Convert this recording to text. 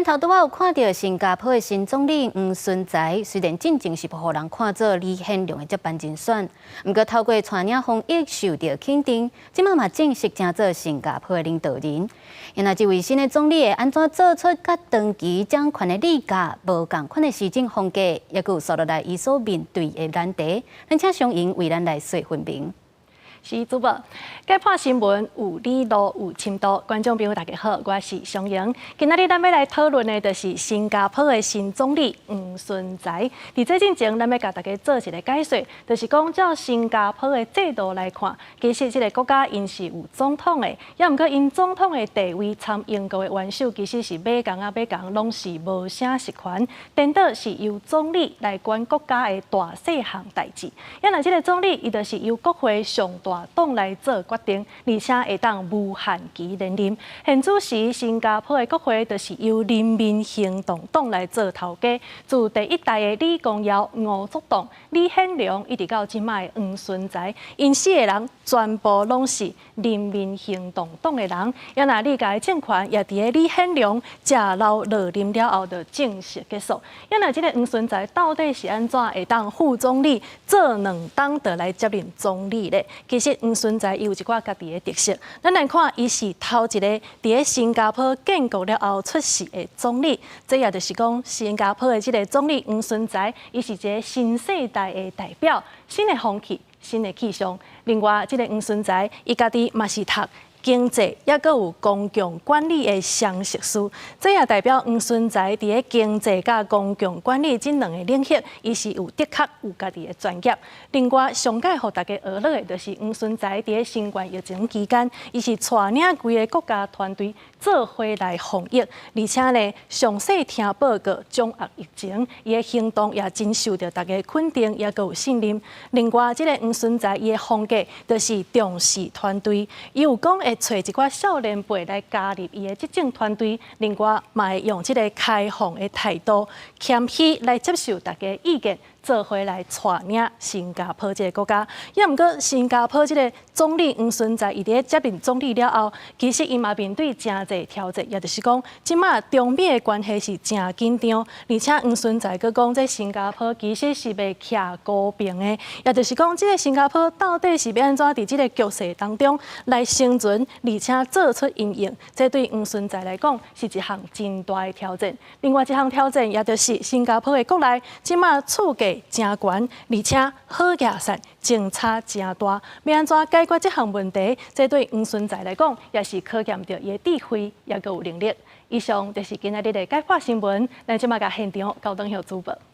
咱頭拄仔有看著新加坡的新總理黃循財，雖然進前是予人看做李顯龍的接班人選，毋過透過帶領防疫受著肯定，這馬嘛正式成做新加坡的領導人。那這位新的總理會按怎做出佮長期掌權的李家無仝款的施政風格，抑閣有紲落來伊所面對的難題，咱請雙瑩為咱來細分明。是主播，解破新聞有理路有深度，觀眾朋友大家好，我是雙瑩。今仔日咱欲來討論的，就是新加坡的新總理黃循財。佇這進前，咱欲共大家做一个解說，就是講照新加坡的制度來看，其實這个國家𪜶是有總統的，抑毋過𪜶總統的地位參英國的元首其實是馬仝仔馬仝，攏是無啥實權，顛倒是由總理來管國家的大細項代誌。抑若這个總理，伊就是由國會上大黨來做決定，而且會當無限期連任。現此時，新加坡的國會就是由人民行動黨來做頭家，自第一代的李光耀、吳作棟、李顯龍，一直到這擺的黃循財，𪜶四个人全部攏是人民行動黨的人。抑若李家的政權也佇咧李顯龍食老落任了後，就正式結束。抑若這个黃循財到底是按怎會當副總理做兩冬就來接任總理咧？其實黃循財伊有一寡家己的特色，咱來看，伊是頭一个佇咧新加坡建國了後出世的總理。這也就是講，新加坡的這个總理黃循財，伊是一个新世代的代表，新的風氣，新的氣象。另外，這个黃循財伊家己嘛是讀經濟，抑閣有公共管理的雙碩士，這也代表黃循財佇咧經濟佮公共管理這兩个領域，伊是有的確有家己的專業。另外，上蓋予大家學樂的，就是黃循財佇咧新冠疫情期間，伊是帶領規个國家團隊做伙來防疫，而且呢，詳細聽報告掌握疫情，伊的行動也真受著大家肯定，抑閣有信任。另外，這个黃循財伊的風格就是重視團隊，伊有講會揣一寡少年輩來加入伊的執政團隊，另外嘛會用這个開放的態度、謙虛來接受大家意見，做伙來帶領新加坡這个國家。抑毋過新加坡這个總理黃循財，伊佇咧接任總理了後，其實伊嘛面對誠濟挑戰，也就是講，這馬中美的關係是誠緊張，而且黃循財閣講，這新加坡其實是袂徛孤爿的，也就是講，這个新加坡到底是欲按怎佇這个局勢當中來生存，而且做出因應，這對黃循財來講是一項真大的挑戰。另外一項挑戰，也就是新加坡的國內，這馬厝價誠懸，而且好額稅政差誠大，欲按怎解決這項問題？這對黃循財來講，也是考驗著伊的智慧，抑閣有能力。以上就是今仔日的解破新聞，咱這馬共現場交轉予主播。